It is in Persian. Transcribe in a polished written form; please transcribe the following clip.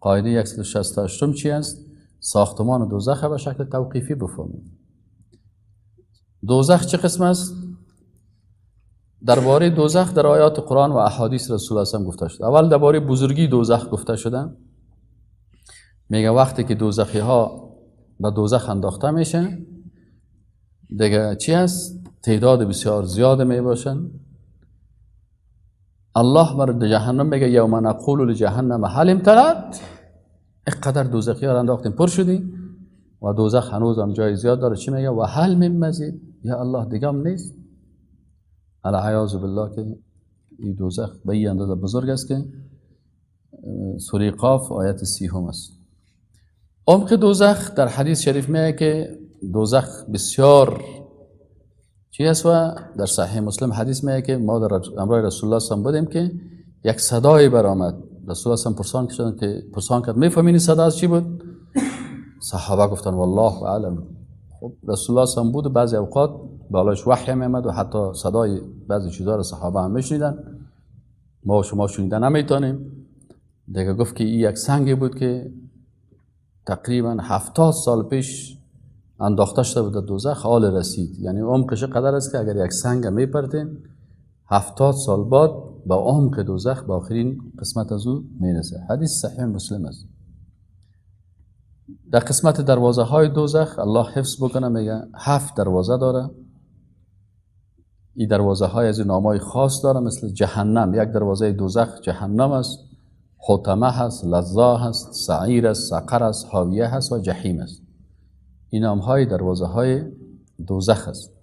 قاعده 168 چی است؟ ساختمان دوزخ به شکل توقیفی بفهمیم. دوزخ چه قسم است؟ درباره دوزخ در آیات قرآن و احادیث رسول الله گفته شده. اول درباره بزرگی دوزخ گفته شده. میگه وقتی که دوزخی ها به دوزخ انداخته میشه دیگه چی است؟ تعداد بسیار زیاد می باشن. الله بر جهنم میگه یوم نقول لجهنم هل امتلأت، اینقدر دوزخی ها انداختیم پر شدی و دوزخ هنوز هم جای زیاد داره. چی میگه؟ و هل من مزید، یا الله دیگه هم نیست. العیاذ بالله که این دوزخ به این اندازه بزرگ است که سوره قاف آیت 30 است. عمق دوزخ در حدیث شریف میگه که دوزخ بسیار چی است و در صحیح مسلم حدیث میگه که ما در امرای رسول الله صلی بودیم که یک صدای برآمد. رسول الله صلی پرسان شدن که پرسان کرد میفهمین صدا از چی بود؟ صحابه گفتن والله اعلم. خب رسول الله صلی بود و بعضی اوقات بالایش وحی میامد و حتی صدای بعضی چیزا رو صحابه هم میشنیدن، ما و شما شنیدن نمیتونیم. دیگه گفت که این یک سنگی بود که تقریبا 70 سال پیش انداخته شده بود در دوزخ، حال رسید. یعنی عمقش قدر است که اگر یک سنگ میپرتین 70 سال بعد با عمق دوزخ به آخرین قسمت از او میرسه. حدیث صحیح مسلم است. در قسمت دروازه های دوزخ الله حفظ بکنه میگه 7 دروازه داره. این دروازه های از نامای خاص داره، مثل جهنم، یک دروازه دوزخ جهنم است، حطمه هست، لظا هست، سعیر است، سقر است، حاویه هست و جحیم است. این نام های دروازه های دوزخ است.